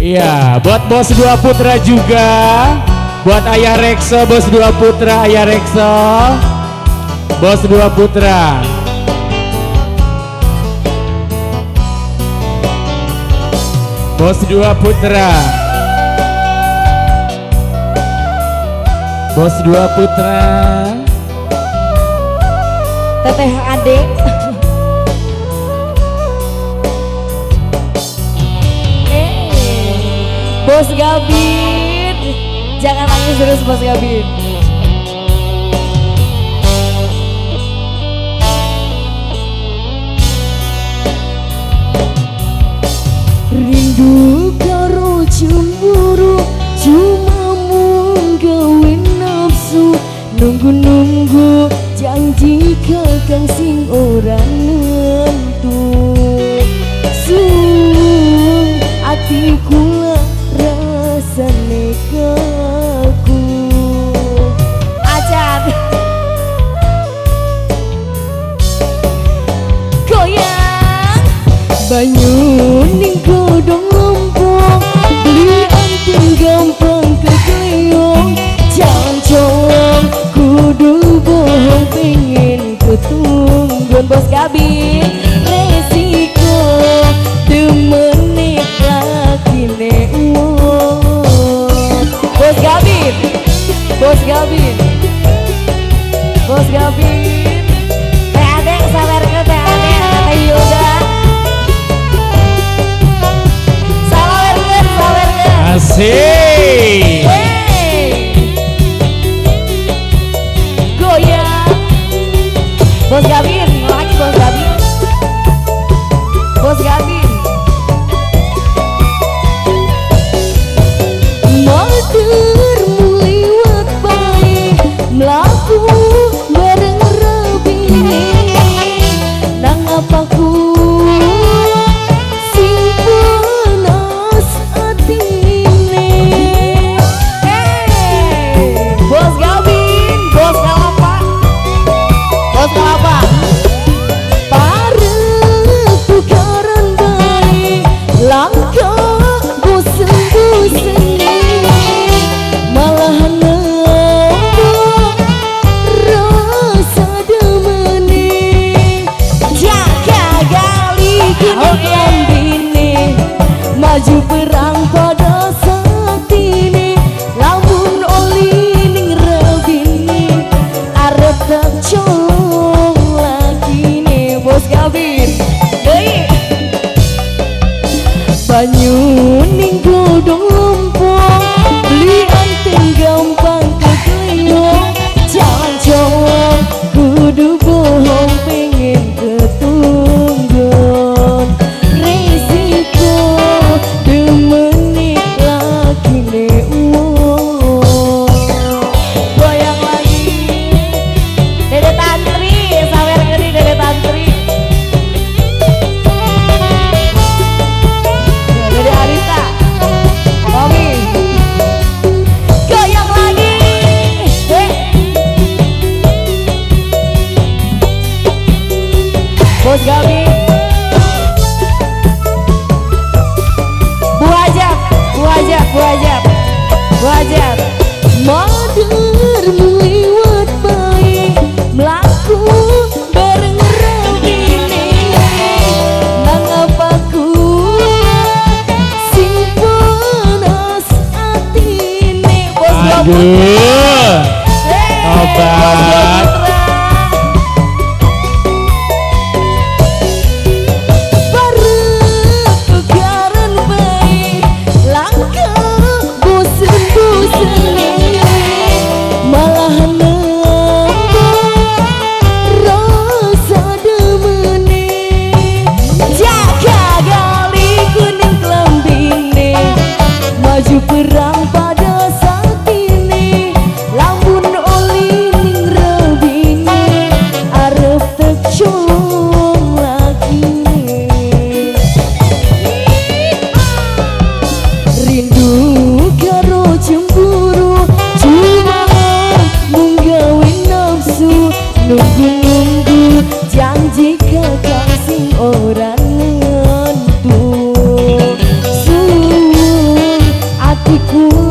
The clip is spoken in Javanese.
Iya, buat Bos Dua Putra juga. Buat Ayah Rekso, Bos Dua Putra, Ayah Rekso. Bos Dua Putra. Bos Dua Putra. Bos Dua Putra. Teteh Ade. Bos Gabin, jangan nangis terus Bos Gabin. Rindu karo cemburu, cuma mung gawe nafsu. Nunggu-nunggu janji kakang sing ora nentu. Sung atiku rasane kaku. Acan goyang banyu ning godhong lompong, beli anting gampang kekleong. Jancong kudu bohong pengen kutunggon. Bos Gabin resiko temene lakine uwong. Bos Gabin, Bos Gabin, Bos Gabin. Teh Ade sawerkeun Teh Ade, Teh Yoga. Sawerkeun, sawerkeun. Asik. Hey. Goyang. Bos Gabin, lagi Bos Gabin. Bos Gabin. Motormu liwat bae, mlaku bareng rabine. Nang apaku sing panas atine. Hey, Bos Gabin, Bos Kelapa, Bos Kelapa. Parek tukaran bae, langka bosen-bosene. Malahan nambah rasa demene. Jaga gali kuning lambine, maju perang pada saat ini. Lamun oli ning rabine, arep tak colong lakine. Bos Gabin, deui. Banyu ning godhong lompong, beli anting gampang kekleong. Jancong kudu bohong pengen ketunggon. Resiko demene lakine uwong. Goyang lagi Dede Tantri, sawer geni Dede Tantri. Dede Arisa, Mami. Goyang lagi. Bos Gabin. Bu Hajat, Bu Hajat, Bu Hajat, Bu Hajat. Motormu liwat bae, mlaku bareng rabine. Nang apaku sing panas atine. Bos Gabin. Aduh. Hey, Tobat. Bos Putra. Bareng tukaran bae, langka bosen-bosene. Malahan nambah rasa demene. Jaga gali kuning klambine, maju perang pada saat ini. Aku.